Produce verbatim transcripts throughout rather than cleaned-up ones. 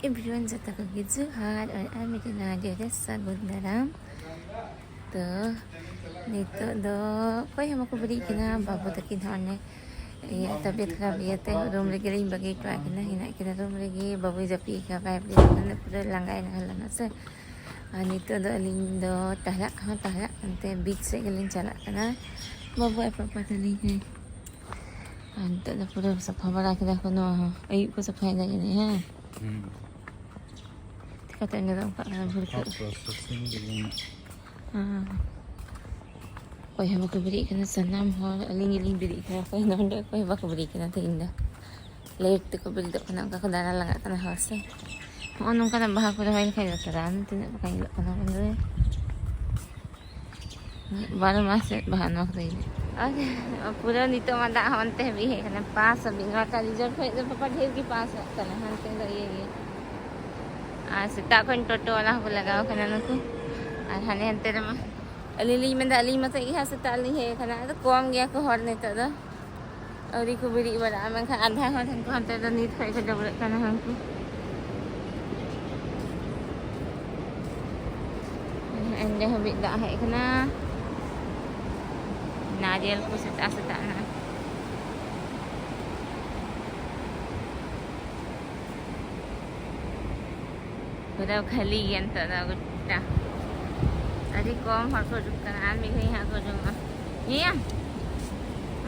Everyone, ᱡᱚᱛᱚ ᱠᱚᱜᱮ ᱡᱚᱦᱟᱨ ᱟᱨ ᱟᱨ ᱢᱤᱫᱴᱮᱱ ᱱᱟᱣᱟ video ᱨᱮ ᱥᱟᱹᱜᱩᱱ ᱫᱟᱨᱟᱢ᱾ ᱛᱚ, ᱱᱤᱛᱚᱜ ᱫᱚ ᱚᱠᱚᱭ ᱦᱚᱸ ᱵᱟᱠᱚ ᱵᱮᱨᱮᱫ ᱠᱟᱱᱟ᱾ ᱵᱟᱹᱵᱩ ᱛᱟᱹᱠᱤᱱ ᱦᱚᱸ ᱚᱱᱮ ᱤᱭᱟᱹ ᱛᱟᱵᱤᱭᱚᱛ ᱠᱷᱟᱨᱟᱯ ᱤᱭᱟᱹᱛᱮ room ᱨᱮᱜᱮ ᱞᱤᱧ ᱵᱟᱹᱜᱤ ᱦᱚᱴᱚ ᱠᱤᱱᱟ, ᱦᱮᱱᱟᱜ ᱠᱤᱱᱟ room ᱨᱮᱜᱮ᱾ ᱵᱟᱹᱵᱩᱭ ᱡᱟᱹᱯᱤᱫ ᱠᱟᱜᱼᱟ, ᱵᱟᱭ ᱵᱮᱨᱮᱫ ᱠᱟᱱᱟ, ᱯᱩᱨᱟᱹ ᱞᱟᱸᱜᱟᱭᱮᱱᱟ ᱦᱚᱞᱟᱱᱚᱜ ᱥᱮ᱾ ᱟᱨ ᱱᱤᱛᱚᱜ ᱫᱚ ᱟᱹᱞᱤᱧ ᱫᱚ ᱴᱟᱦᱞᱟᱜ ᱦᱚᱸ ᱴᱟᱦᱞᱟᱜ ᱠᱟᱱᱛᱮ beach ᱥᱮᱫ ᱜᱮᱞᱤᱧ ᱪᱟᱞᱟᱜ ᱠᱟᱱᱟ᱾ ᱵᱟᱹᱵᱩ ᱟᱡ ᱯᱟᱯᱟ ᱛᱟᱹᱞᱤᱧ ᱦᱮᱸ᱾ ᱟᱨ ᱱᱤᱛᱚᱜ ᱫᱚ ᱯᱩᱨᱟᱹ ᱥᱟᱯᱷᱟ ᱵᱟᱲᱟ ᱠᱮᱫᱟ ᱠᱚ, ᱱᱚᱣᱟ ᱦᱚᱸ ᱟᱹᱭᱩᱵ ᱠᱚ ᱥᱟᱯᱷᱟᱭᱮᱫᱟ ᱡᱟᱹᱱᱤᱡ, ᱦᱮᱸ? ᱦᱩᱸ᱾ ᱪᱤᱠᱟᱹᱛᱮ ᱚᱸᱰᱮ ᱫᱚ ᱚᱱᱠᱟ ᱠᱟᱱᱟ ᱵᱷᱩᱲᱠᱟᱹᱜ? ᱦᱮᱸ᱾ ᱚᱠᱚᱭ ᱦᱚᱸ ᱵᱟᱠᱚ ᱵᱮᱨᱮᱫ ᱠᱟᱱᱟ, ᱥᱟᱱᱟᱢ ᱦᱚᱲ ᱟᱹᱞᱤᱧ ᱜᱮᱞᱤᱧ ᱵᱮᱨᱮᱫ ᱠᱟᱱᱟ᱾ ᱚᱠᱚᱭ ᱦᱚᱸ ᱱᱚᱰᱮ ᱚᱠᱚᱭ ᱦᱚᱸ ᱵᱟᱠᱚ ᱵᱮᱨᱮᱫ ᱠᱟᱱᱟ ᱛᱮᱦᱮᱧ ᱫᱚ᱾ Late ᱛᱮᱠᱚ ᱵᱮᱨᱮᱫᱚᱜ ᱠᱟᱱᱟ, ᱚᱱᱠᱟ ᱠᱚ ᱫᱟᱬᱟ ᱞᱟᱜᱟᱜ ᱠᱟᱱᱟ ᱦᱚᱲ ᱥᱮ᱾ ᱦᱚᱸᱜᱼᱚ ᱱᱚᱝᱠᱟᱱᱟᱜ ᱵᱟᱦᱟ ᱠᱚ ᱨᱚᱦᱚᱭ ᱞᱮᱠᱷᱟᱱ ᱵᱟᱛᱟᱨᱟ, ᱛᱤᱱᱟᱹᱜ ᱵᱟᱠᱷᱟᱱ ᱧᱮᱞᱚᱜ ᱠᱟᱱᱟ ᱵᱚᱱᱫᱚ ᱨᱮ᱾ ᱵᱟᱨᱚ ᱢᱟᱥ ᱨᱮ ᱵᱟᱦᱟ ᱱᱚᱣᱟ ᱠᱚᱫᱚ ᱤᱭᱟᱹ᱾ ᱟᱨ ᱯᱩᱨᱟᱹ ᱱᱤᱛᱚᱜ ᱢᱟ ᱫᱟᱜ ᱦᱚᱸ ᱚᱱᱛᱮ ᱦᱟᱹᱵᱤᱡ ᱦᱮᱡ ᱠᱟᱱᱟ, ᱯᱟᱥ ᱦᱟᱹᱵᱤᱡ᱾ ᱱᱚᱣᱟ ᱴᱟᱺᱰᱤ ᱡᱚᱨ ᱠᱷᱚᱡ ᱫᱚ ᱯᱟᱯᱟ ᱰᱷᱮᱨ ᱜᱮ ᱯᱟᱥᱚᱜ ᱠᱟᱱᱟ, ᱦᱟᱱᱛᱮ ᱫᱚ ᱤᱭᱟᱹ ᱜᱮ᱾ ᱟᱨ ᱥᱮᱛᱟᱜ ᱠᱷᱚᱱ ᱴᱳᱴᱳ ᱵᱟᱞᱟ ᱦᱚᱸᱠᱚ ᱞᱟᱜᱟᱣ ᱠᱟᱱᱟ ᱱᱩᱠᱩ᱾ ᱟᱨ ᱦᱟᱱᱮ ᱦᱟᱱᱛᱮ ᱨᱮᱢᱟ ᱟᱹᱞᱤᱧ ᱞᱤᱧ ᱢᱮᱱᱫᱟ, ᱟᱹᱞᱤᱧ ᱢᱚᱛᱚᱡ ᱜᱮ ᱦᱟᱸᱜ ᱥᱮᱛᱟᱜ ᱞᱤᱧ ᱦᱮᱡ ᱠᱟᱱᱟ᱾ ᱟᱫᱚ ᱠᱚᱢ ᱜᱮᱭᱟ ᱠᱚ ᱦᱚᱲ ᱱᱤᱛᱚᱜ ᱫᱚ᱾ ᱟᱹᱣᱨᱤ ᱠᱚ ᱵᱮᱨᱮᱫ ᱵᱟᱲᱟᱜᱼᱟ, ᱢᱮᱱᱠᱷᱟᱱ ᱟᱫᱷᱟ ᱦᱚᱲ ᱦᱟᱱᱠᱩ ᱦᱟᱱᱛᱮ ᱫᱚ ᱱᱤᱛ ᱠᱷᱚᱡ ᱠᱚ ᱰᱟᱹᱵᱽᱨᱟᱹᱜ ᱠᱟᱱᱟ ᱦᱟᱱᱠᱩ᱾ ᱮᱸᱰᱮ ᱦᱟᱹᱵᱤᱡ ᱫᱟᱜ ᱦᱮᱡ ᱠᱟᱱᱟ᱾ ᱱᱟᱨᱤᱭᱮᱞ ᱠᱚ ᱥᱮᱛᱟᱜ ᱥᱮᱛᱟᱜ ᱱᱟᱜ᱾ ᱯᱩᱨᱟᱹ ᱠᱷᱟᱹᱞᱤ ᱜᱮᱭᱟ ᱱᱤᱛᱚᱜ ᱫᱚ ᱜᱚᱴᱟ᱾ ᱟᱹᱰᱤ ᱠᱚᱢ ᱦᱚᱲ ᱠᱚ ᱩᱰᱩᱠ ᱠᱟᱱᱟ, ᱟᱨ ᱢᱤᱫ ᱜᱷᱟᱹᱲᱤᱡ ᱦᱟᱸᱜ ᱠᱚ ᱩᱰᱩᱝᱚᱜᱼᱟ᱾ ᱧᱮᱞᱟᱢ?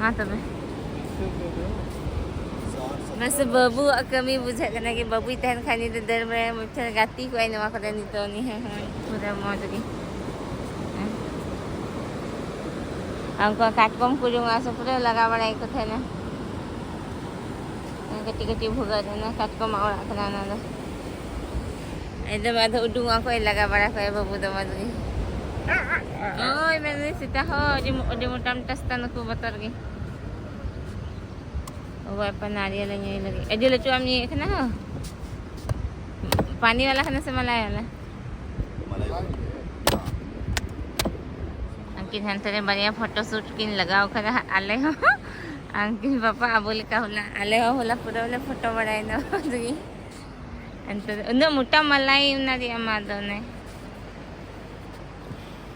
ᱢᱟ ᱛᱚᱵᱮ᱾ ᱢᱟᱥᱮ ᱵᱟᱹᱵᱩᱣᱟᱜ ᱠᱟᱹᱢᱤ ᱵᱩᱡᱷᱟᱹᱜ ᱠᱟᱱᱟ ᱠᱤ ᱵᱟᱹᱵᱩᱭ ᱛᱟᱦᱮᱱ ᱠᱷᱟᱱ ᱱᱤᱛ ᱫᱚ ᱫᱟᱹᱲ ᱵᱟᱲᱟᱭᱟ, ᱢᱩᱪᱷᱟᱹ ᱜᱟᱛᱮ ᱠᱚᱜᱼᱟᱭ ᱱᱚᱣᱟ ᱠᱚᱨᱮ ᱱᱤᱛᱚᱜ ᱩᱱᱤ ᱦᱚᱸ ᱯᱩᱨᱟᱹ ᱢᱚᱡᱽ ᱜᱮ᱾ ᱦᱮᱸ᱾ ᱟᱨ ᱩᱱᱠᱩ ᱠᱟᱴᱠᱚᱢ ᱠᱚ ᱡᱚᱢᱟ ᱥᱮ ᱯᱩᱨᱟᱹ ᱞᱟᱜᱟ ᱵᱟᱲᱟᱭᱮᱫ ᱠᱚ ᱛᱟᱦᱮᱱᱟ᱾ ᱠᱟᱹᱴᱤᱡ ᱠᱟᱹᱴᱤᱡ ᱵᱷᱩᱜᱟᱹᱜ ᱨᱮ ᱚᱱᱟ ᱠᱟᱴᱠᱚᱢᱟᱜ ᱚᱲᱟᱜ ᱠᱟᱱᱟ ᱚᱱᱟ ᱫᱚ᱾ ᱮᱠᱫᱚᱢ ᱟᱫᱚ ᱩᱰᱩᱝᱚᱜᱼᱟ ᱠᱚ, ᱞᱟᱜᱟ ᱵᱟᱲᱟ ᱠᱚᱣᱟᱭ ᱵᱟᱹᱵᱩ ᱫᱚ ᱢᱚᱡᱽ ᱜᱮ᱾ ᱳᱭ ᱢᱮᱱᱫᱟᱹᱧ ᱥᱮᱛᱟ ᱦᱚᱸ ᱟᱹᱰᱤ ᱢᱚ-, ᱟᱹᱰᱤ ᱢᱚᱴᱟ ᱢᱚᱴᱟ ᱥᱮᱛᱟ ᱱᱩᱠᱩ ᱵᱚᱛᱚᱨ ᱜᱮ᱾ ᱚ ᱵᱟᱯᱟ ᱱᱟᱨᱤᱭᱮᱞ ᱧᱩᱭ ᱞᱟᱹᱜᱤᱫ᱾ ᱟᱹᱰᱤ ᱞᱟᱹᱴᱩ ᱟᱢ ᱧᱩᱭᱮᱫ ᱠᱟᱱᱟ ᱦᱚᱸ? ᱯᱟᱱᱤ ᱵᱟᱞᱟ ᱠᱟᱱᱟ ᱥᱮ ᱢᱟᱞᱟᱭ ᱵᱟᱞᱟ? ᱩᱱᱠᱤᱱ ᱦᱟᱱᱛᱮ ᱨᱮ ᱵᱟᱨᱭᱟ ᱯᱷᱳᱴᱳ ᱥᱩᱴ ᱠᱤᱱ ᱞᱟᱜᱟᱣ ᱠᱟᱫᱟ, ᱟᱞᱮ ᱦᱚᱸ᱾ ᱩᱱᱠᱤᱱ ᱵᱟᱯᱟ ᱟᱵᱚ ᱞᱮᱠᱟ ᱦᱚᱞᱟ, ᱟᱞᱮ ᱦᱚᱸ ᱦᱚᱞᱟ ᱯᱩᱨᱟᱹ ᱞᱮ ᱯᱷᱳᱴᱳ ᱵᱟᱲᱟᱭᱮᱱᱟ ᱢᱚᱡᱽ ᱜᱮ᱾ ᱮᱱᱛᱮ ᱩᱱᱟᱹᱜ ᱢᱚᱴᱟ ᱢᱟᱞᱟᱭ ᱚᱱᱟ ᱨᱮᱭᱟᱜ ᱢᱟ ᱫᱚ ᱚᱱᱮ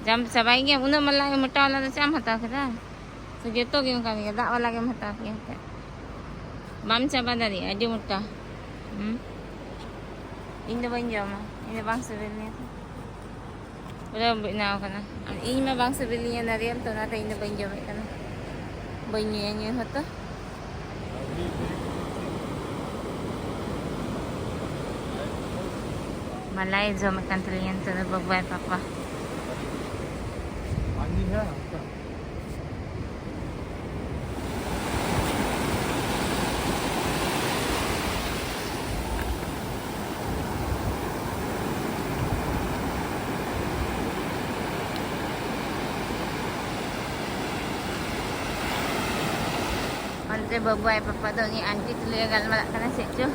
ᱡᱟᱢ ᱪᱟᱵᱟᱭ ᱜᱮᱭᱟ᱾ ᱩᱱᱟᱹᱜ ᱢᱟᱞᱟᱭ ᱢᱚᱴᱟ ᱣᱟᱞᱟ ᱫᱚ ᱪᱮᱫ ᱮᱢ ᱦᱟᱛᱟᱣ ᱠᱮᱫᱟ? ᱥᱮ ᱡᱚᱛᱚ ᱜᱮ ᱚᱱᱠᱟ ᱜᱮ ᱫᱟᱜ ᱣᱟᱞᱟ ᱜᱮᱢ ᱦᱟᱛᱟᱣ ᱠᱮᱭᱟ ᱮᱱᱛᱮ? ᱵᱟᱢ ᱪᱟᱵᱟ ᱫᱟᱲᱮᱭᱟᱜᱼᱟ, ᱟᱹᱰᱤ ᱢᱚᱴᱟ᱾ ᱦᱩᱸ? ᱤᱧ ᱫᱚ ᱵᱟᱹᱧ ᱡᱚᱢᱟ, ᱤᱧ ᱫᱚ ᱵᱟᱝ ᱥᱤᱵᱤᱞᱤᱧᱟ᱾ ᱯᱩᱨᱟᱹ ᱵᱮᱱᱟᱣ ᱠᱟᱱᱟ᱾ ᱟᱨ ᱤᱧ ᱢᱟ ᱵᱟᱝ ᱥᱤᱵᱤᱞᱤᱧᱟ ᱱᱟᱨᱤᱭᱮᱞ, ᱛᱚ ᱚᱱᱟᱛᱮ ᱤᱧ ᱫᱚ ᱵᱟᱹᱧ ᱡᱚᱢᱮᱫ ᱠᱟᱱᱟ, ᱵᱟᱹᱧ ᱧᱩᱭᱟ ᱧᱩ ᱦᱚᱸᱛᱚ᱾ ᱢᱟᱞᱟᱭ ᱡᱚᱢᱮᱫ ᱠᱟᱱ ᱛᱟᱞᱤᱧᱟ ᱱᱤᱛᱚᱜ ᱫᱚ ᱵᱟᱵᱩ ᱟᱨ ᱯᱟᱯᱟ᱾ ᱚᱱᱛᱮ ᱵᱟᱹᱵᱩ ᱟᱡ ᱯᱟᱯᱟ ᱫᱚ ᱩᱱᱤ ᱟᱱᱴᱤ ᱛᱩᱞᱩᱡ ᱮ ᱜᱟᱞᱢᱟᱨᱟᱜ ᱠᱟᱱᱟ ᱪᱮᱫ ᱪᱚ᱾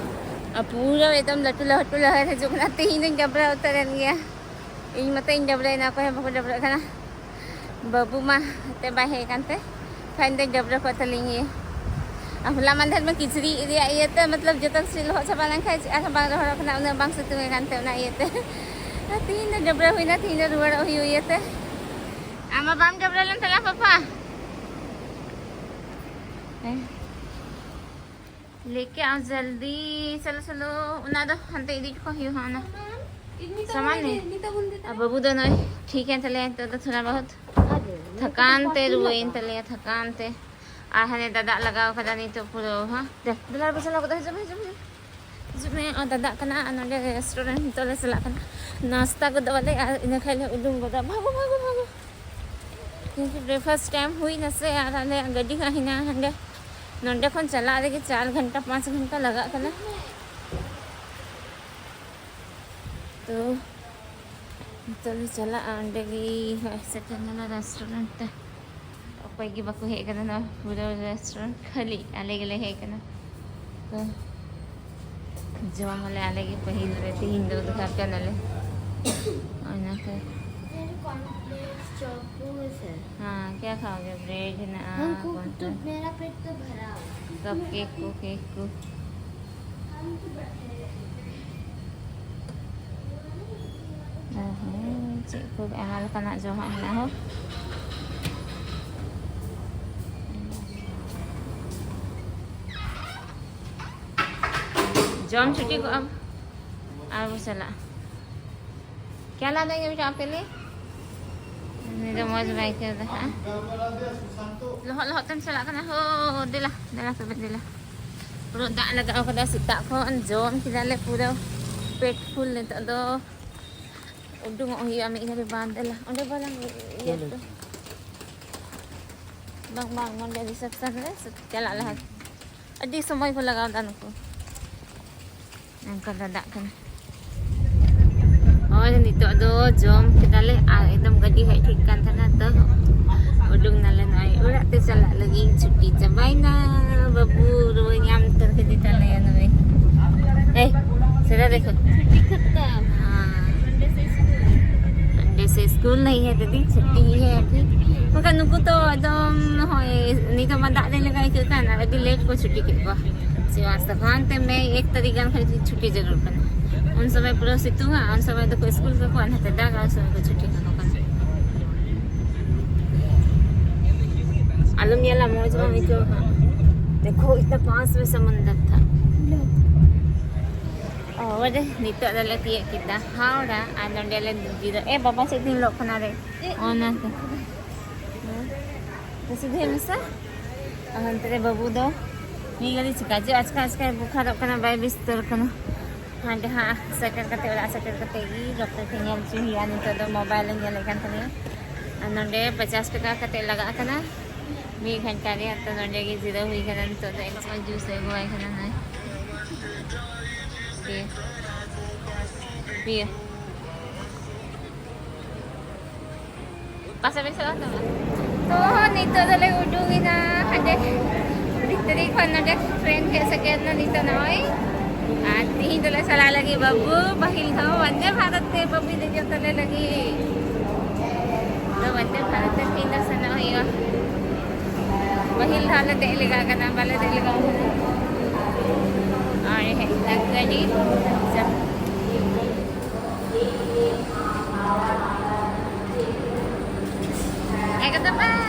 ᱟᱨ ᱯᱩᱨᱟᱹ ᱮᱠᱫᱚᱢ ᱞᱟᱹᱴᱩ ᱞᱟᱹᱴᱩ ᱞᱟᱦᱟᱨ ᱦᱤᱡᱩᱜ ᱠᱟᱱᱟ᱾ ᱛᱮᱦᱮᱧ ᱫᱚᱧ ᱰᱟᱵᱽᱨᱟ ᱩᱛᱟᱹᱨᱮᱱ ᱜᱮᱭᱟ᱾ ᱤᱧ ᱢᱚᱛᱚᱧ ᱰᱟᱵᱽᱨᱟᱭᱮᱱᱟ, ᱚᱠᱚᱭ ᱦᱚᱸ ᱵᱟᱠᱚ ᱰᱟᱵᱽᱨᱟᱜ ᱠᱟᱱᱟ᱾ ᱵᱟᱹᱵᱩ ᱢᱟ ᱮᱱᱛᱮ ᱵᱟᱭ ᱦᱮᱡ ᱟᱠᱟᱱ ᱛᱮ, ᱠᱷᱟᱱ ᱫᱚᱧ ᱰᱟᱵᱽᱨᱟ ᱠᱚᱜ ᱛᱟᱹᱞᱤᱧ ᱜᱮ᱾ ᱟᱨ ᱦᱚᱞᱟ ᱢᱟᱫᱷᱮᱨ ᱢᱟ ᱠᱤᱪᱨᱤᱡ ᱨᱮᱭᱟᱜ ᱤᱭᱟᱹᱛᱮ, ᱢᱚᱛᱞᱚᱵ, ᱡᱚᱛᱚ ᱠᱤᱪᱨᱤᱡ ᱞᱚᱦᱚᱫ ᱪᱟᱵᱟ ᱞᱮᱱᱠᱷᱟᱱ ᱪᱮᱫ ᱟᱨᱦᱚᱸ ᱵᱟᱝ ᱨᱚᱦᱚᱲᱚᱜ ᱠᱟᱱᱟ, ᱩᱱᱟᱹᱜ ᱵᱟᱝ ᱥᱤᱛᱩᱝ ᱮ ᱠᱟᱱᱛᱮ, ᱚᱱᱟ ᱤᱭᱟᱹᱛᱮ᱾ ᱟᱨ ᱛᱤᱦᱤᱧ ᱫᱚ ᱰᱟᱵᱽᱨᱟ ᱦᱩᱭᱱᱟ, ᱛᱤᱦᱤᱧ ᱫᱚ ᱨᱩᱣᱟᱹᱲᱚᱜ ᱦᱩᱭᱩᱜ ᱤᱭᱟᱹᱛᱮ᱾ ᱟᱢ ᱢᱟ ᱵᱟᱢ ᱰᱟᱵᱽᱨᱟ ᱞᱮᱱ ᱛᱟᱞᱟᱝ, ᱯᱟᱯᱟ? ᱦᱮᱸ᱾ ᱞᱮᱠᱮ ᱟᱣ ᱡᱟᱞᱫᱤ, ᱪᱚᱞᱚ, ᱪᱚᱞᱚ᱾ ᱚᱱᱟ ᱫᱚ ᱦᱟᱱᱛᱮ ᱤᱫᱤ ᱦᱚᱴᱚ ᱠᱟᱜ ᱦᱩᱭᱩᱜᱼᱟ, ᱚᱱᱟ ᱥᱟᱢᱟᱱ ᱨᱮ᱾ ᱟᱨ ᱵᱟᱹᱵᱩ ᱫᱚ ᱱᱚᱜᱼᱚᱭ ᱴᱷᱤᱠ ᱮᱱ ᱛᱟᱞᱮᱭᱟ ᱱᱤᱛᱚᱜ ᱫᱚ, ᱛᱷᱚᱲᱟ ᱵᱚᱦᱩᱛ ᱛᱷᱟᱠᱟᱱ ᱛᱮ ᱨᱩᱣᱟᱹᱭᱮᱱ ᱛᱟᱞᱮᱭᱟ, ᱛᱷᱟᱠᱟᱱ ᱛᱮ᱾ ᱟᱨ ᱦᱟᱱᱮ ᱫᱟᱫᱟᱜ ᱞᱟᱜᱟᱣ ᱠᱟᱫᱟ ᱱᱤᱛᱚᱜ ᱯᱩᱨᱟᱹ, ᱦᱟᱸ᱾ ᱫᱮ, ᱫᱮᱞᱟ ᱨᱮ ᱵᱚᱥᱮ ᱞᱟᱜᱚᱫ, ᱦᱤᱡᱩᱜ ᱢᱮ, ᱦᱤᱡᱩᱜ ᱢᱮ, ᱦᱤᱡᱩᱜ ᱢᱮ᱾ ᱦᱤᱡᱩᱜ ᱢᱮ, ᱟᱨ ᱫᱟᱫᱟᱜ ᱠᱟᱱᱟ, ᱟᱨ ᱱᱚᱰᱮ ᱨᱮᱥᱴᱩᱨᱮᱱᱴ ᱱᱤᱛᱚᱜ ᱞᱮ ᱪᱟᱞᱟᱜ ᱠᱟᱱᱟ᱾ ᱱᱟᱥᱛᱟ ᱜᱚᱫᱚᱜ ᱟᱞᱮ, ᱟᱨ ᱤᱱᱟᱹ ᱠᱷᱟᱡ ᱞᱮ ᱩᱰᱩᱝ ᱜᱚᱫᱚᱜᱼᱟ᱾ ᱵᱷᱟᱜᱚ, ᱵᱷᱟᱜᱚ, ᱵᱷᱟᱜᱚ᱾ ᱠᱤᱱᱛᱩ ᱵᱨᱮᱠᱯᱷᱟᱥᱴ ᱴᱟᱭᱤᱢ ᱦᱩᱭ ᱱᱟᱥᱮ, ᱟᱨ ᱟᱞᱮᱭᱟᱜ ᱜᱟᱹᱰᱤ ᱦᱟᱸᱜ ᱦᱮᱱᱟᱜᱼᱟ ᱦᱟᱸᱰᱮ᱾ ᱱᱚᱰᱮ ᱠᱷᱚᱱ ᱪᱟᱞᱟᱜ ᱨᱮᱜᱮ ᱪᱟᱨ ᱜᱷᱚᱱᱴᱟ, ᱯᱟᱸᱪ ᱜᱷᱚᱱᱴᱟ ᱞᱟᱜᱟᱜ ᱠᱟᱱᱟ᱾ ᱛᱚ, ᱱᱤᱛᱚᱜ ᱞᱮ ᱪᱟᱞᱟᱜᱼᱟ ᱚᱸᱰᱮ ᱜᱮ᱾ ᱦᱚᱸᱜᱼᱚᱭ ᱥᱮᱴᱮᱨ ᱱᱟᱞᱮ ᱨᱮᱥᱴᱩᱨᱮᱱᱴ ᱛᱮ᱾ ᱚᱠᱚᱭ ᱜᱮ ᱵᱟᱠᱚ ᱦᱮᱡ ᱠᱟᱱᱟ, ᱱᱚᱣᱟ ᱯᱩᱨᱟᱹ ᱨᱮᱥᱴᱩᱨᱮᱱᱴ ᱠᱷᱟᱹᱞᱤ, ᱟᱞᱮ ᱜᱮᱞᱮ ᱦᱮᱡ ᱠᱟᱱᱟ᱾ ᱛᱚ, ᱡᱚᱢ ᱟᱞᱮ ᱟᱞᱮ ᱜᱮ ᱯᱟᱹᱦᱤᱞ ᱨᱮ, ᱛᱤᱦᱤᱧ ᱫᱚ ᱩᱫᱽᱜᱷᱟᱴᱚᱱ ᱟᱞᱮ᱾ ᱚᱱᱟ ᱠᱚ᱾ मेरे कॉर्नफ्लेक्स, चॉकोज है। हाँ, क्या खाओगे? ब्रेड है ना? हमको कॉर्नफ्लेक्स। तो मेरा पेट तो भरा हुआ है। कप केक को, केक को। हम तो बैठे हैं। ᱪᱮᱫ ᱠᱚ ᱟᱭᱢᱟ ᱞᱮᱠᱟᱱᱟᱜ ᱡᱚᱢᱟᱜ ᱦᱮᱱᱟᱜᱼᱟ ᱦᱳ᱾ ᱡᱚᱢ ᱪᱷᱩᱴᱤ ᱠᱚᱜ ᱟᱢ ᱟᱨ ᱵᱚ ᱪᱟᱞᱟᱜᱼᱟ᱾ ᱠᱮᱞᱟ ᱫᱚ ᱧᱮᱞ ᱪᱚ ᱟᱯᱮ ᱞᱮ᱾ ᱩᱱᱤ ᱫᱚ ᱢᱚᱡᱽ ᱵᱟᱭ ᱟᱹᱭᱠᱟᱹᱣ ᱫᱟ ᱦᱟᱸᱜ᱾ ᱞᱚᱦᱚᱫ ᱞᱚᱦᱚᱫ ᱛᱮᱢ ᱪᱟᱞᱟᱜ ᱠᱟᱱᱟ ᱦᱳ᱾ ᱫᱮᱞᱟ ᱫᱮᱞᱟ ᱛᱚᱵᱮ ᱫᱮᱞᱟ᱾ ᱯᱩᱨᱟᱹ ᱫᱟᱜ ᱞᱟᱜᱟᱣ ᱠᱟᱫᱟ ᱥᱮᱛᱟᱜ ᱠᱷᱚᱱ, ᱡᱚᱢ ᱠᱮᱫᱟᱞᱮ ᱯᱩᱨᱟᱹ ᱯᱮᱴ ᱯᱷᱩᱞ᱾ ᱱᱤᱛᱚᱜ ᱫᱚ ᱩᱰᱩᱝᱚᱜ ᱦᱩᱭᱩᱜᱼᱟ ᱢᱤᱫ ᱜᱷᱟᱹᱲᱤ ᱵᱟᱫ᱾ ᱫᱮᱞᱟ ᱚᱸᱰᱮ ᱵᱟᱞᱟᱝ ᱤᱭᱟᱹ ᱦᱚᱴᱚ᱾ ᱵᱟᱝ ᱵᱟᱝ, ᱱᱚᱸᱰᱮ ᱨᱤᱥᱮᱯᱥᱚᱱ ᱨᱮ ᱪᱟᱞᱟᱜ ᱞᱟᱦᱟ᱾ ᱟᱹᱰᱤ ᱥᱚᱢᱚᱭ ᱠᱚ ᱞᱟᱜᱟᱣ ᱮᱫᱟ ᱱᱩᱠᱩ᱾ ᱚᱱᱠᱟ ᱫᱟᱫᱟᱜ ᱠᱟᱱᱟ᱾ ᱦᱳᱭ, ᱱᱤᱛᱚᱜ ᱫᱚ ᱡᱚᱢ ᱠᱮᱫᱟᱞᱮ ᱟᱨ ᱮᱠᱫᱚᱢ ᱜᱟᱹᱰᱤ ᱦᱮᱡ ᱴᱷᱤᱠ ᱠᱟᱱ ᱛᱟᱦᱮᱱᱟ, ᱛᱚ ᱩᱰᱩᱝ ᱱᱟᱞᱮ ᱱᱚᱜᱼᱚᱭ ᱚᱲᱟᱜ ᱛᱮ ᱪᱟᱞᱟᱜ ᱞᱟᱹᱜᱤᱫ᱾ ᱪᱷᱩᱴᱤ ᱪᱟᱵᱟᱭᱮᱱᱟ, ᱵᱟᱹᱵᱩ ᱨᱩᱣᱟᱹ ᱧᱟᱢ ᱩᱛᱟᱹᱨ ᱠᱮᱫᱮ ᱛᱟᱞᱮᱭᱟ ᱱᱩᱭ᱾ ᱮᱭ, ᱥᱮᱫᱟ ᱫᱮᱠᱷᱚ᱾ ᱦᱮᱸ᱾ ᱚᱸᱰᱮ ᱥᱮ ᱥᱠᱩᱞ ᱱᱟᱦᱤ ᱦᱮ ᱫᱤᱫᱤ, ᱪᱷᱩᱴᱤ ᱦᱤ ᱦᱮ ᱟᱵᱷᱤ᱾ ᱵᱟᱠᱷᱟᱱ ᱱᱩᱠᱩ ᱛᱚ ᱮᱠᱫᱚᱢ ᱱᱚᱜᱼᱚᱭ ᱱᱤᱛᱚᱜ ᱢᱟ ᱫᱟᱜ ᱫᱤᱱ ᱞᱮᱠᱟ ᱟᱹᱭᱠᱟᱹᱜ ᱠᱟᱱ, ᱟᱹᱰᱤ ᱞᱮᱴ ᱠᱚ ᱪᱷᱩᱴᱤ ᱠᱮᱫ ᱠᱚᱣᱟ᱾ ᱥᱮ ᱟᱥᱛᱮ ᱦᱟᱱᱛᱮ ᱢᱮᱭ ᱮᱠ ᱛᱟᱹᱨᱤᱠᱷ ᱜᱟᱱ ᱠᱷᱚᱱ ᱪᱷᱩᱴᱤ ᱡᱟᱹᱨᱩᱲ ᱠᱟᱱᱟ᱾ ᱩᱱ ᱥᱚᱢᱚᱭ ᱯᱩᱨᱟᱹ ᱥᱤᱛᱩᱝᱟ, ᱩᱱ ᱥᱚᱢᱚᱭ ᱫᱚᱠᱚ ᱥᱠᱩᱞ ᱠᱟᱠᱚᱣᱟ, ᱱᱟᱛᱮ ᱫᱟᱜᱟ, ᱩᱱ ᱥᱚᱢᱚᱭ ᱠᱚ ᱪᱷᱩᱴᱤ ᱠᱟᱠᱚ ᱠᱟᱱᱟ᱾ ᱟᱞᱚᱢ ᱧᱮᱞᱟ, ᱢᱚᱡᱽ ᱵᱟᱢ ᱟᱹᱭᱠᱟᱹᱣᱟ ᱦᱟᱸᱜ᱾ ᱫᱮᱠᱷᱳ, ᱤᱛᱱᱟ ᱯᱟᱥ ᱢᱮ ᱥᱟᱢᱩᱱᱫᱚᱨ ᱛᱷᱟ᱾ ᱚ, ᱱᱤᱛᱚᱜ ᱫᱚᱞᱮ ᱛᱤᱭᱳᱜ ᱠᱮᱫᱟ ᱦᱟᱣᱲᱟ, ᱟᱨ ᱱᱚᱸᱰᱮ ᱞᱮ ᱡᱤᱨᱟᱹᱜ᱾ ᱮ ᱵᱟᱵᱟ, ᱪᱮᱫ ᱫᱤᱱ ᱦᱤᱞᱳᱜ ᱠᱷᱚᱱᱟᱜ ᱨᱮ? ᱚᱱᱟ ᱠᱚ᱾ ᱦᱮᱸ? ᱥᱤᱫᱷᱟᱹᱭ ᱢᱮᱥᱮ᱾ ᱟᱨ ᱦᱟᱱᱛᱮ ᱨᱮ ᱵᱟᱹᱵᱩ ᱫᱚ ᱢᱤᱫ ᱜᱷᱟᱹᱲᱤ ᱪᱤᱠᱟ ᱡᱮ ᱟᱪᱠᱟ ᱟᱪᱠᱟᱭ ᱵᱚᱠᱷᱟᱨᱚᱜ ᱠᱟᱱᱟ, ᱵᱟᱭ ᱵᱮᱥ ᱩᱛᱟᱹᱨ ᱠᱟᱱᱟ᱾ ᱦᱟᱸᱰᱮ ᱦᱟᱸᱜ ᱥᱮᱴᱮᱨ ᱠᱟᱛᱮ, ᱚᱲᱟᱜ ᱥᱮᱴᱮᱨ ᱠᱟᱛᱮ ᱜᱮ ᱰᱚᱠᱴᱚᱨ ᱴᱷᱮᱱ ᱧᱮᱞ ᱦᱚᱪᱚᱭ ᱦᱩᱭᱩᱜᱼᱟ᱾ ᱱᱤᱛᱚᱜ ᱫᱚ ᱢᱳᱵᱟᱭᱤᱞ ᱮ ᱧᱮᱞᱮᱫ ᱠᱟᱱ ᱛᱟᱞᱮᱭᱟ᱾ ᱟᱨ ᱱᱚᱸᱰᱮ ᱯᱚᱪᱟᱥ ᱴᱟᱠᱟ ᱠᱟᱛᱮ ᱞᱟᱜᱟᱜ ᱠᱟᱱᱟ ᱢᱤᱫ ᱜᱷᱚᱱᱴᱟ ᱨᱮᱭᱟᱜ᱾ ᱛᱚ ᱱᱚᱸᱰᱮ ᱜᱮ ᱡᱤᱨᱟᱹᱣ ᱦᱩᱭ ᱠᱟᱱᱟ᱾ ᱱᱤᱛᱚᱜ ᱫᱚ ᱮᱠᱥᱚ ᱡᱩᱥ ᱮ ᱟᱹᱜᱩᱣᱟᱭ ᱠᱟᱱᱟ ᱱᱚᱜᱼᱚᱭ᱾ ᱯᱤᱭᱟᱹ᱾ ᱯᱤᱭᱟᱹ᱾ ᱯᱟᱥᱮ ᱵᱮᱥ ᱵᱟᱝ ᱛᱟᱢᱟ? ᱛᱚ ᱱᱤᱛᱚᱜ ᱫᱚᱞᱮ ᱩᱰᱩᱠ ᱮᱱᱟ ᱦᱟᱸᱰᱮ ᱵᱷᱤᱛᱨᱤ ᱠᱷᱚᱱ᱾ ᱱᱚᱰᱮ ᱴᱨᱮᱱ ᱦᱮᱡ ᱥᱮᱴᱮᱨ ᱮᱱᱟ ᱱᱤᱛᱚᱜ ᱱᱚᱜᱼᱚᱭ᱾ ᱟᱨ ᱛᱤᱦᱤᱧ ᱫᱚᱞᱮ ᱪᱟᱞᱟᱜ ᱞᱟᱹᱜᱤᱫ ᱵᱟᱹᱵᱩ ᱯᱟᱹᱦᱤᱞ ᱫᱷᱟᱣ ᱵᱚᱱᱫᱮ ᱵᱷᱟᱨᱚᱛ ᱛᱮ ᱵᱟᱹᱵᱩᱭ ᱫᱮᱡᱚᱜ ᱛᱟᱞᱮ ᱞᱟᱹᱜᱤᱫ᱾ ᱛᱚ ᱵᱚᱱᱫᱮ ᱵᱷᱟᱨᱚᱛ ᱛᱮ ᱛᱤᱦᱤᱧ ᱫᱚ ᱥᱮᱱᱚᱜ ᱦᱩᱭᱩᱜᱼᱟ᱾ ᱯᱟᱹᱦᱤᱞ ᱫᱷᱟᱣ ᱞᱮ ᱫᱮᱡ ᱞᱮᱜᱟ ᱠᱟᱱᱟ, ᱵᱟᱞᱮ ᱫᱮᱡ ᱞᱮᱜᱟ ᱠᱟᱱᱟ᱾ ᱟᱨ ᱦᱮᱡ ᱮᱱᱟ ᱜᱟᱹᱰᱤ᱾ ᱪᱟᱞᱟᱜ᱾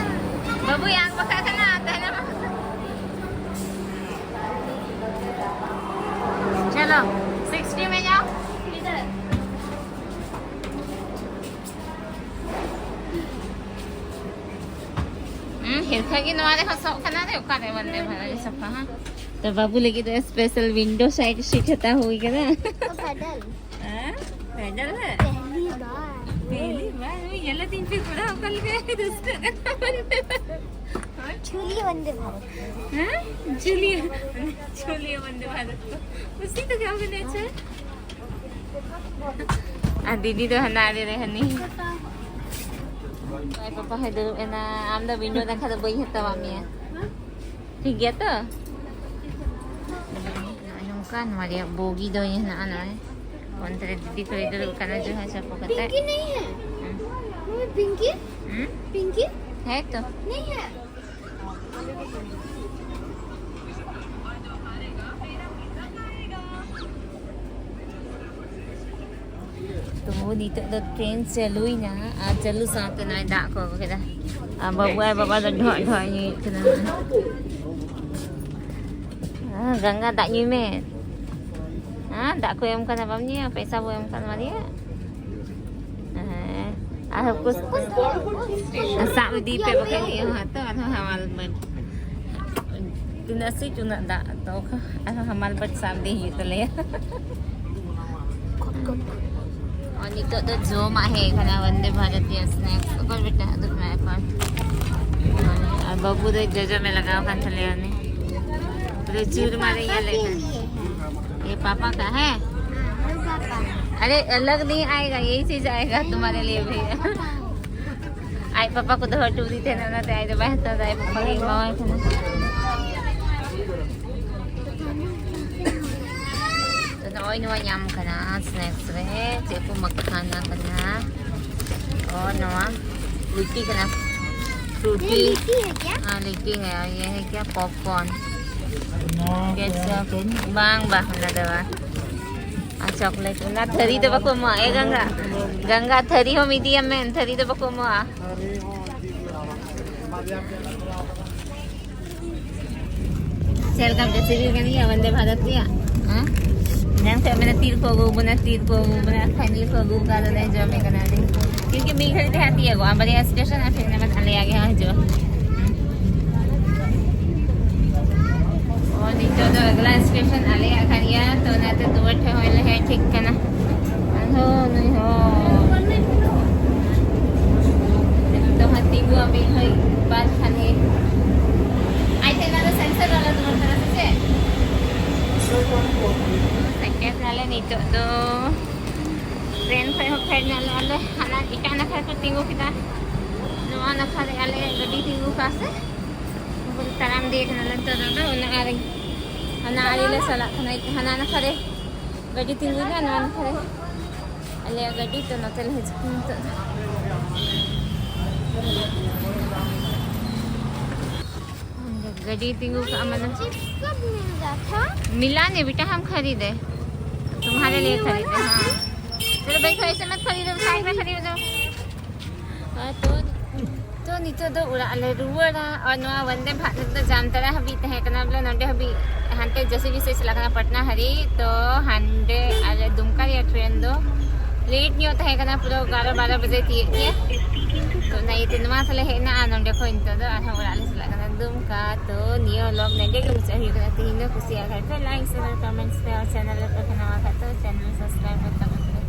सिक्सटी में जाओ। ᱦᱩᱸ, ᱦᱤᱨᱠᱷᱟᱹ ᱜᱮ ᱱᱚᱣᱟ ᱨᱮᱦᱚᱸ ᱥᱚᱜ ᱠᱟᱱᱟ ᱨᱮ, ᱚᱠᱟᱨᱮ ᱵᱚᱱᱫᱮ ᱵᱷᱟᱨᱚᱛ ᱨᱮ ᱥᱟᱯᱷᱟ, ᱦᱟᱸ? ᱛᱚ ᱵᱟᱹᱵᱩ ᱞᱟᱹᱜᱤᱫ ᱫᱚ ᱥᱯᱮᱥᱟᱞ ᱣᱤᱱᱰᱳ ᱥᱟᱭᱤᱰ ᱥᱤᱴ ᱦᱟᱛᱟᱣ ᱦᱩᱭ ᱠᱟᱱᱟ᱾ ᱯᱮᱰᱟᱞ᱾ ᱦᱮᱸ? ᱯᱮᱰᱟᱞ ᱨᱮ? ᱯᱮᱦᱞᱤ ᱵᱟᱨ᱾ ᱯᱮᱦᱞᱤ ᱵᱟᱨ? ᱩᱭ, ᱧᱮᱞᱮ ᱛᱤᱧ ᱯᱮ ᱠᱚᱲᱟ, ᱚᱠᱟ ᱞᱮᱠᱟ ᱨᱟᱹᱥᱠᱟᱹᱜ ᱠᱟᱱᱟ᱾ ᱪᱷᱩᱞᱤᱭᱟ ᱵᱚᱱᱫᱮ ᱵᱷᱟᱨᱚᱛ᱾ ᱦᱮᱸ? ᱪᱷᱩᱞᱤᱭᱟ, ᱪᱷᱩᱞᱤᱭᱟ ᱵᱚᱱᱫᱮ ᱵᱷᱟᱨᱚᱛ ᱠᱚ᱾ ᱠᱩᱥᱤ ᱛᱮ ᱠᱟᱢ ᱠᱟᱱᱟ, ᱟᱪᱪᱷᱟ? ᱟᱨ ᱫᱤᱫᱤ ᱫᱚ ᱦᱟᱱᱟ ᱟᱲᱮ ᱨᱮ ᱦᱟᱹᱱᱤ᱾ ᱟᱡ ᱯᱟᱯᱟ ᱦᱚᱸᱭ ᱫᱩᱲᱩᱵ ᱮᱱᱟ᱾ ᱟᱢ ᱫᱚ ᱵᱤᱱᱰᱳ ᱫᱮᱠᱷᱟ ᱫᱚ ᱵᱟᱹᱧ ᱦᱟᱛᱟᱣᱟᱫ ᱢᱮᱭᱟ᱾ ᱴᱷᱤᱠ ᱜᱮᱭᱟ ᱛᱚ? ᱱᱚᱜᱼᱚᱭ ᱱᱚᱝᱠᱟ ᱱᱚᱣᱟ ᱨᱮᱭᱟᱜ ᱵᱳᱜᱤ ᱫᱚ ᱦᱮᱱᱟᱜᱼᱟ ᱱᱚᱜᱼᱚᱭ᱾ ᱚᱱᱛᱮ ᱨᱮ ᱫᱤᱫᱤ ᱠᱚᱭ ᱫᱩᱲᱩᱵ ᱠᱟᱱᱟ, ᱡᱟᱦᱟᱸ ᱪᱟᱯᱚ ᱠᱟᱛᱮ᱾ पिंकी नहीं है। हम्म। मम्मी, पिंकी? हम्म? पिंकी? है तो। नहीं है। ᱛᱚ ᱱᱤᱛᱚᱜ ᱫᱚ ᱴᱨᱮᱱ ᱪᱟᱹᱞᱩᱭᱮᱱᱟ ᱟᱨ ᱪᱟᱹᱞᱩ ᱥᱟᱶᱛᱮ ᱱᱚᱜᱼᱚᱭ ᱫᱟᱜ ᱠᱚ ᱟᱹᱜᱩ ᱠᱮᱫᱟ᱾ ᱟᱨ ᱵᱟᱹᱵᱩ ᱟᱨ ᱵᱟᱵᱟ ᱫᱚ ᱰᱷᱚᱜ ᱰᱷᱚᱜ ᱧᱩᱭᱮᱫ ᱠᱟᱱᱟ᱾ ᱦᱮᱸ, ᱜᱟᱝᱜᱟ ᱫᱟᱜ ᱧᱩᱭ ᱢᱮ᱾ ᱦᱮᱸ, ᱫᱟᱜ ᱠᱚ ᱮᱢ ᱠᱟᱱᱟ, ᱵᱟᱢ ᱧᱩᱭᱟ? ᱯᱚᱭᱥᱟ ᱵᱚ ᱮᱢ ᱠᱟᱱ ᱢᱟᱨᱮᱭᱟ᱾ ᱦᱮᱸ, ᱟᱨᱦᱚᱸ ᱠᱩᱥ-, ᱥᱟᱵ ᱤᱫᱤ ᱯᱮ, ᱵᱟᱠᱷᱟᱱ ᱤᱭᱟᱹ ᱦᱚᱸ ᱛᱚ, ᱟᱨᱦᱚᱸ ᱦᱟᱢᱟᱞ ᱵᱟᱹᱧ᱾ ᱛᱤᱱᱟᱹᱜ ᱥᱤᱡ ᱩᱱᱟᱹᱜ ᱫᱟᱜ ᱛᱚ, ᱟᱨᱦᱚᱸ ᱦᱟᱢᱟᱞ ᱵᱟᱹᱴ ᱥᱟᱵ ᱤᱫᱤ ᱦᱩᱭᱩᱜ ᱛᱟᱞᱮᱭᱟ᱾ ᱟᱨ ᱱᱤᱛᱚᱜ ᱫᱚ ᱡᱚᱢᱟᱜ ᱦᱮᱡ ᱟᱠᱟᱱᱟ, ᱵᱚᱱᱫᱮ ᱵᱷᱟᱨᱚᱛ ᱨᱮᱭᱟᱜ ᱥᱱᱮᱠᱥ᱾ ᱚᱠᱚᱭ ᱵᱮᱴᱟ? ᱫᱩᱲᱩᱵ ᱢᱮ ᱮᱠᱷᱚᱱ᱾ ᱟᱨ ᱵᱟᱹᱵᱩ ᱫᱚ ᱡᱚᱡᱚᱢᱮ ᱞᱟᱜᱟᱣ ᱠᱟᱱ ᱛᱟᱞᱮᱭᱟ ᱩᱱᱤ᱾ ᱯᱩᱨᱟᱹ ᱪᱩᱨᱢᱟᱨᱮ ᱧᱮᱞᱮ ᱠᱟᱱ᱾ ये पापा का है? अरे अलग नहीं आएगा, यही चीज आएगा तुम्हारे लिए भी। ᱟᱡ ᱯᱟᱯᱟ ᱠᱚ ᱫᱚᱦᱚ ᱦᱚᱴᱚ ᱟᱫᱮ ᱛᱟᱦᱮᱱᱟ, ᱚᱱᱟᱛᱮ ᱟᱡ ᱫᱚ ᱵᱟᱭ ᱦᱟᱛᱟᱣ ᱫᱟ, ᱟᱡ ᱯᱟᱯᱟ ᱜᱮ ᱮᱢᱟᱣᱟᱭ ᱠᱟᱱᱟ᱾ ᱛᱚ ᱱᱚᱜᱼᱚᱭ ᱱᱚᱣᱟ ᱧᱟᱢ ᱠᱟᱱᱟ ᱥᱱᱮᱠᱥ ᱨᱮ, ᱪᱮᱫ ᱠᱚ ᱢᱟᱠᱷᱟᱱᱟ ᱠᱟᱱᱟ, ᱚ ᱱᱚᱣᱟ ᱞᱤᱴᱤ ᱠᱟᱱᱟ, ᱯᱷᱨᱩᱴᱤ᱾ ये लिट्टी है क्या? ᱦᱮᱸ, ᱞᱤᱴᱤ ᱦᱮ, ᱟᱨ ᱤᱭᱟᱹ ᱦᱮ ᱠᱮᱴᱪᱟᱯ, ᱵᱟᱝ ᱵᱟᱝ, ᱚᱱᱟ ᱫᱚ ᱵᱟᱝ᱾ ᱟᱨ ᱪᱚᱠᱞᱮᱴ, ᱚᱱᱟ ᱛᱷᱟᱹᱨᱤ ᱫᱚ ᱵᱟᱠᱚ ᱮᱢᱚᱜᱼᱟ᱾ ᱮ ᱜᱟᱝᱜᱟ, ᱜᱟᱝᱜᱟ ᱛᱷᱟᱹᱨᱤ ᱦᱚᱸ ᱤᱫᱤᱭᱟᱢ ᱢᱮᱱ, ᱛᱷᱟᱹᱨᱤ ᱫᱚ ᱵᱟᱠᱚ ᱮᱢᱚᱜᱼᱟ᱾ ᱟᱨᱮ ᱦᱚᱸ ᱤᱫᱤ ᱜᱮ ᱞᱟᱜᱟᱜᱼᱟ᱾ ᱵᱟᱨᱭᱟ ᱯᱮᱭᱟ ᱞᱟᱜᱟᱜᱼᱟ᱾ ᱪᱮᱫ ᱞᱮᱠᱟᱢ ᱡᱟᱹᱥᱛᱤ ᱠᱟᱱ ᱜᱮᱭᱟ ᱵᱚᱱᱫᱮ ᱵᱷᱟᱨᱚᱛ ᱨᱮᱭᱟᱜ? ᱦᱮᱸ? ᱮᱱᱟᱝ ᱠᱷᱚᱱ ᱢᱮᱱᱟ ᱛᱤᱨ ᱠᱚ ᱟᱹᱜᱩ ᱵᱚᱱᱟ, ᱛᱤᱨ ᱠᱚ ᱟᱹᱜᱩ ᱵᱚᱱᱟ, ᱯᱷᱟᱭᱱᱟᱞᱤ ᱠᱚ ᱟᱹᱜᱩ ᱠᱟᱫᱟ, ᱞᱮ ᱡᱚᱢᱮ ᱠᱟᱱᱟ ᱞᱮ᱾ ᱠᱤᱭᱩᱠᱤ ᱢᱤᱫ ᱜᱷᱟᱹᱲᱤᱡ ᱛᱮ ᱦᱟᱸᱜ ᱛᱤᱭᱟᱹᱜᱚᱜᱼᱟ, ᱵᱟᱨᱭᱟ ᱥᱴᱮᱥᱚᱱ ᱟᱨ ᱯᱷᱤᱨ ᱤᱱᱟᱹ ᱵᱟᱫ ᱟᱞᱮᱭᱟᱜ ᱜᱮ ᱦᱟᱸᱜ ᱦᱤᱡᱩᱜᱼᱟ᱾ ᱚ, ᱱᱤᱛᱚᱜ ᱫᱚ ᱟᱜᱽᱞᱟ ᱥᱴᱮᱥᱚᱱ ᱟᱞᱮᱭᱟᱜ ᱠᱟᱱ ᱜᱮᱭᱟ, ᱛᱚ ᱚᱱᱟᱛᱮ ᱫᱩᱣᱟᱹᱨ ᱴᱷᱮᱱ ᱦᱚᱸ ᱞᱮ ᱦᱮᱡ ᱴᱷᱤᱠ ᱠᱟᱱᱟ᱾ ᱟᱨᱦᱚᱸ ᱱᱩᱭ ᱦᱚᱸ ᱱᱤᱛᱚᱜ ᱦᱟᱸᱜ ᱛᱤᱸᱜᱩ ᱟᱢ ᱢᱤᱫ ᱜᱷᱟᱹᱲᱤᱡ ᱵᱟᱫ ᱠᱷᱟᱱ ᱜᱮ᱾ ᱟᱡ ᱴᱷᱮᱱ ᱚᱱᱟ ᱫᱚ ᱥᱮᱱᱥᱟᱨ ᱵᱟᱞᱟ ᱫᱩᱣᱟᱹᱨ ᱠᱟᱱᱟ ᱥᱮ ᱪᱮᱫ? ᱥᱮᱴᱮᱨ ᱱᱟᱞᱮ ᱱᱤᱛᱚᱜ ᱫᱚ᱾ ᱴᱨᱮᱱ ᱠᱷᱚᱱ ᱦᱚᱸ ᱯᱷᱮᱰ ᱱᱟᱞᱮ ᱟᱞᱮ᱾ ᱦᱟᱱᱟ ᱮᱴᱟᱜ ᱱᱟᱠᱷᱟ ᱨᱮᱠᱚ ᱛᱤᱸᱜᱩ ᱠᱮᱫᱟ, ᱱᱚᱣᱟ ᱱᱟᱠᱷᱟ ᱨᱮ ᱟᱞᱮ ᱜᱟᱹᱰᱤ ᱛᱤᱸᱜᱩ ᱠᱟᱜᱼᱟ ᱥᱮ᱾ ᱛᱟᱲᱟᱢ ᱤᱫᱤᱭᱮ ᱠᱟᱱᱟᱞᱮ ᱱᱤᱛᱚᱜ ᱫᱚ, ᱚᱱᱟ ᱟᱲᱮ, ᱦᱟᱱᱟ ᱟᱲᱮ ᱞᱮ ᱪᱟᱞᱟᱜ ᱠᱟᱱᱟ᱾ ᱦᱟᱱᱟ ᱱᱟᱠᱷᱟ ᱨᱮ ᱜᱟᱹᱰᱤ ᱛᱤᱸᱜᱩᱭᱮᱱᱟ, ᱱᱚᱣᱟ ᱱᱟᱠᱷᱟ ᱨᱮ ᱟᱞᱮᱭᱟᱜ ᱜᱟᱹᱰᱤ, ᱛᱚ ᱱᱚᱛᱮ ᱞᱮ ᱦᱤᱡᱩᱜ ᱠᱟᱱᱟ ᱱᱤᱛᱚᱜ ᱫᱚ᱾ ᱜᱟᱹᱰᱤ ᱛᱤᱸᱜᱩ ᱠᱟᱜᱼᱟ ᱢᱟᱱᱮ। चिप्स कब मिल रहा था? मिला नहीं बेटा, हम खरीदे। तुम्हारे लिए खरीदे, हाँ। चलो बैठो, ऐसे मत खरीदो, साइड में खरीदो। हाँ, तो, ᱛᱚ ᱱᱤᱛᱚᱜ ᱫᱚ ᱚᱲᱟᱜ ᱞᱮ ᱨᱩᱣᱟᱹᱲᱟ᱾ ᱟᱨ ᱱᱚᱣᱟ ᱵᱚᱱᱫᱮ ᱵᱷᱟᱨᱚᱛ ᱫᱚ ᱡᱟᱢᱛᱟᱲᱟ ᱦᱟᱹᱵᱤᱡ ᱛᱟᱦᱮᱸ ᱠᱟᱱᱟ, ᱵᱚᱞᱮ ᱱᱚᱸᱰᱮ ᱦᱟᱹᱵᱤᱡ ᱦᱟᱱᱛᱮ ᱡᱮᱥᱮ ᱡᱮᱥᱮ ᱪᱟᱞᱟᱜ ᱠᱟᱱᱟ ᱯᱟᱴᱱᱟ ᱦᱟᱹᱨᱤᱡ, ᱛᱚ ᱦᱟᱸᱰᱮ ᱟᱞᱮ ᱫᱩᱢᱠᱟ ᱨᱮᱭᱟᱜ ᱴᱨᱮᱱ ᱫᱚ ᱞᱮᱴ ᱧᱚᱜ ᱛᱟᱦᱮᱸ ᱠᱟᱱᱟ, ᱯᱩᱨᱟᱹ ᱮᱜᱟᱨᱚ ᱵᱟᱨᱚ ᱵᱟᱡᱮ ᱛᱤᱭᱳᱜ ᱠᱮᱫᱟ᱾ ᱛᱚ ᱚᱱᱟ ᱤᱭᱟᱹᱛᱮ ᱱᱚᱣᱟ ᱛᱮᱞᱮ ᱦᱮᱡ ᱮᱱᱟ, ᱟᱨ ᱱᱚᱸᱰᱮ ᱠᱷᱚᱱ ᱱᱤᱛᱚᱜ ᱫᱚ ᱟᱨᱦᱚᱸ ᱚᱲᱟᱜ ᱞᱮ ᱪᱟᱞᱟᱜ ᱠᱟᱱᱟ ᱫᱩᱢᱠᱟ᱾ ᱛᱚ ᱱᱤᱭᱟᱹ ᱵᱞᱚᱜ ᱱᱚᱸᱰᱮ ᱜᱮ ᱢᱩᱪᱟᱹᱫ ᱦᱩᱭᱩᱜ ᱠᱟᱱᱟ ᱛᱮᱦᱮᱧ ᱫᱚ᱾ ᱠᱩᱥᱤᱭᱟᱜ ᱠᱷᱟᱡ ᱯᱮ ᱞᱟᱭᱤᱠ, ᱥᱮᱭᱟᱨ, ᱠᱚᱢᱮᱱᱴᱥ ᱯᱮ, ᱟᱨ ᱪᱮᱱᱮᱞ ᱨᱮᱯᱮ ᱱᱟᱣᱟ ᱠᱷᱟᱡ ᱫᱚ ᱪᱮᱱᱮᱞ ᱥᱟᱵᱥᱠᱨᱟᱭᱤᱵ ᱠᱟᱛᱟᱵᱚᱱ ᱯᱮ᱾